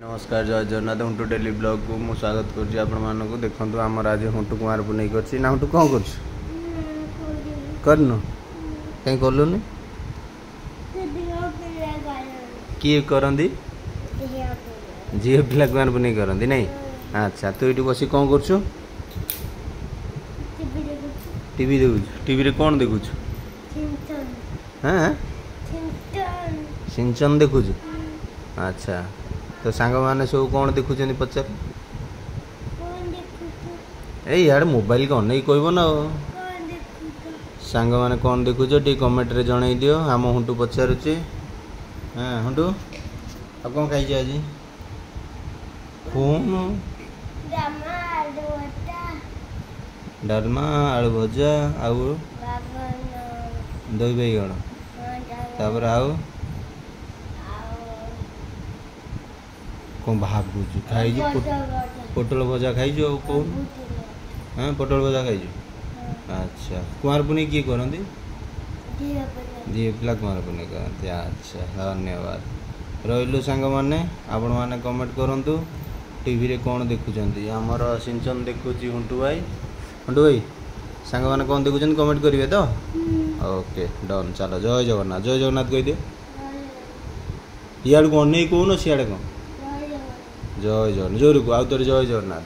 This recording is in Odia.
ନମସ୍କାର, ଜୟ ଜଗନ୍ନାଥ। ହୁଣ୍ଟୁ ଡେଲି ବ୍ଲଗ୍କୁ ମୁଁ ସ୍ୱାଗତ କରୁଛି ଆପଣମାନଙ୍କୁ। ଦେଖନ୍ତୁ, ଆମର ଆଜି ହୁଣ୍ଟୁ କୁମାର ପୁନେଇ କରିଛି ନା। ହୁଣ୍ଟୁ, କ'ଣ କରୁଛୁ? କରିନୁ? କାହିଁ କଲୁନି? କିଏ କରନ୍ତି? ଝିଅ ପିଲା କୁମାର ପୁନେଇ କରନ୍ତି ନାଇଁ? ଆଚ୍ଛା, ତୁ ଏଇଠି ବସି କ'ଣ କରୁଛୁ? ଟିଭି ଦେଖୁଛୁ? ଟିଭିରେ କ'ଣ ଦେଖୁଛୁ? ହଁ, ସିଞ୍ଚନ ଦେଖୁଛୁ। ଆଚ୍ଛା, ତ ସାଙ୍ଗମାନେ ସବୁ କ'ଣ ଦେଖୁଛନ୍ତି ପଚାର। ଏଇ ଇଆଡ଼େ ମୋବାଇଲ ଅନେଇକି କହିବ ନା ଆଉ। ସାଙ୍ଗମାନେ କ'ଣ ଦେଖୁଛ ଟିକେ କମେଣ୍ଟରେ ଜଣେଇ ଦିଅ। ଆମ ହୁଣ୍ଟୁ ପଚାରୁଛି। ହଁ ହୁଣ୍ଟୁ, ଆଉ କ'ଣ ଖାଇଛ ଆଜି କହୁନୁ? ଡାଲମା, ଆଳୁ ଭଜା ଆଉ ଦହି ବାଇଗଣ। ତାପରେ ଆଉ କ'ଣ ଭାବୁଛୁ ଖାଇଛୁ? ପୋଟଳ ଭଜା ଖାଇଛୁ। ଆଉ କହୁନୁ। ହଁ, ପୋଟଳ ଭଜା ଖାଇଛୁ। ଆଚ୍ଛା, କୁଆଁର ପୁନେଇ କିଏ କରନ୍ତି? ଝିଅ ପିଲା କୁଆଁର ପୁନେଇ କରନ୍ତି। ଆଚ୍ଛା, ଧନ୍ୟବାଦ। ରହିଲୁ ସାଙ୍ଗମାନେ, ଆପଣମାନେ କମେଣ୍ଟ କରନ୍ତୁ ଟିଭିରେ କ'ଣ ଦେଖୁଛନ୍ତି। ଆମର ସିଞ୍ଚନ ଦେଖୁଛି ହୁଣ୍ଟୁ ଭାଇ। ହୁଣ୍ଟୁ ଭାଇ, ସାଙ୍ଗମାନେ କ'ଣ ଦେଖୁଛନ୍ତି କମେଣ୍ଟ କରିବେ ତ? Okay, done. ଚାଲ, ଜୟ ଜଗନ୍ନାଥ। ଜୟ ଜଗନ୍ନାଥ କହିଦିଅ। ଇଆଡ଼କୁ ଅନେଇ କହୁନ, ସିଆଡ଼େ କ'ଣ? ଜୟ ଜଗନ୍ନାଥ, ଜୋରକୁ ଆଉ ଥରେ ଜୟ ଜଗନ୍ନାଥ।